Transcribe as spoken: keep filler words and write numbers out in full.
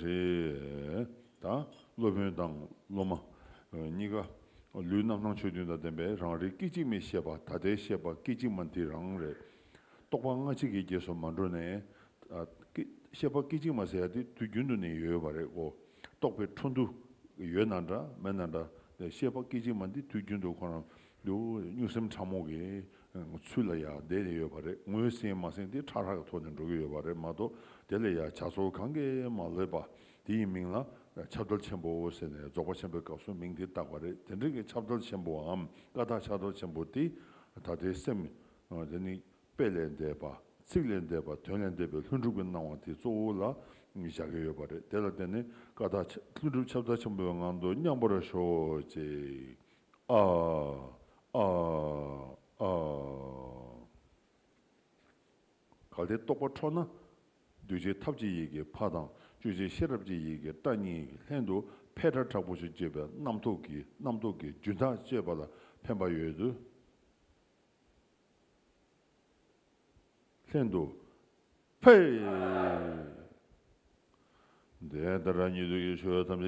རེད། ད་སློབ་དཔོན་དང་སློབ་མ་གཉིས་ཀ་ལུས་རྣམ་སྣང་ཆོས་བདུན་དང་ལྡན་པའི་རང་རིག་སྐད་ཅིག་མའི་ཤེས་པ། ད་ལྟའི་ཤེས་པ་སྐད་ཅིག་མ་འདི་རང་རེད། རྟོག་པ་སྔ་ཕྱི་གི་རྗེས་སུ་མ་འགྲོ་ནས། ཨ། སྐད་ཤེས་པ་སྐད་ཅིག་མ་ཟེར་ཡ་དེ་དུས་རྒྱུན་དུ་ནས་ཡོད་པ་རེད་གོ། རྟོག་པའི་འཕྲོ་འདུ་ཡོད་ན་འདྲ་མེད་ན་འདྲ། ཤེས་པ་སྐད་ཅིག་མ་འདི་དུས་རྒྱུན་དུ་ཁོ་རང་དུ་སྨྱུག་སེམས་ཕྲ་མོ་གི་ཚུལ་ལ་ཡ་བསྡད་ནས་ཡོད་པ་རེད། ངོས་ཟིན་མ་ཟིན་དེ་ཕྲ་ཕྲ་གི་ཐོག་ནས་འགྲོ་གི་ཡོད་པ་རེད་མ་གཏོགས། དེ་ལ་ཡ་བྱ་ཚོགས་གང་གིས་མ་ལོས་པ་དེ་ཡི་མིང་ལ་ཁྱབ་བརྡལ་ཆེན་པོ་ཟེར་ནས་རྫོགས་པ་ཆེན་པོའི་སྐབས་སུ་མིང་དེ་བཏགས་པ་རེད། དེ་འདྲ་གི་ཁྱབ་བརྡལ་ཆེན་པོའམ་ཀ་དག་ཁྱབ་བརྡལ་ཆེན་པོ་དེ་ད་ལྟའི་སེམས་དེ་ནི་དཔེ་ལས་འདས་པ། ཚིག་ལས་འདས་པ། དོན་ལས་འདས་པའི་ལྷུན་གྲུབ་ཀྱི་སྣང་བ་དེ་གཙོ་བོ་ལ་བཞག་གི་ཡོད་པ་རེད། དེ་ལ་བརྟེན་ནས་ཀ་དག་ལྷུན་གྲུབ་ཁྱབ་བརྡལ་ཆེན་པོའི་ངང་དུ་མཉམ་པར་ཞོག་ཅེས། ཨ། ཨ། ཨ། གལ་ཏེ་རྟོག་པ་འཕྲོ་ན། གདུལ་བྱའི་ཐབས་ཀྱི་ཡི་གེ་ཕ་དང་། སྤྱོད་བྱེད་ཤེས་རབ་ཀྱི་ཡི་གེ་སྒྲ་གཉིས་ཀྱི་ལྷན་དུ་འཕེལ་སྒྲ་དྲག་པོ་ཞིག་བརྗོད་པའི་རྣམ་རྟོག་གི་རྣམ་རྟོག་གི་རྒྱུན་ཐག་བཅད་པ་ལ་ཕན་པ་ཡོད་དུས། ལྷན་དུ་འཕེལ། འདི་ལྟར་ཉན་ཐོས་ཀྱི་ཆོས་ཐམས་ཅད།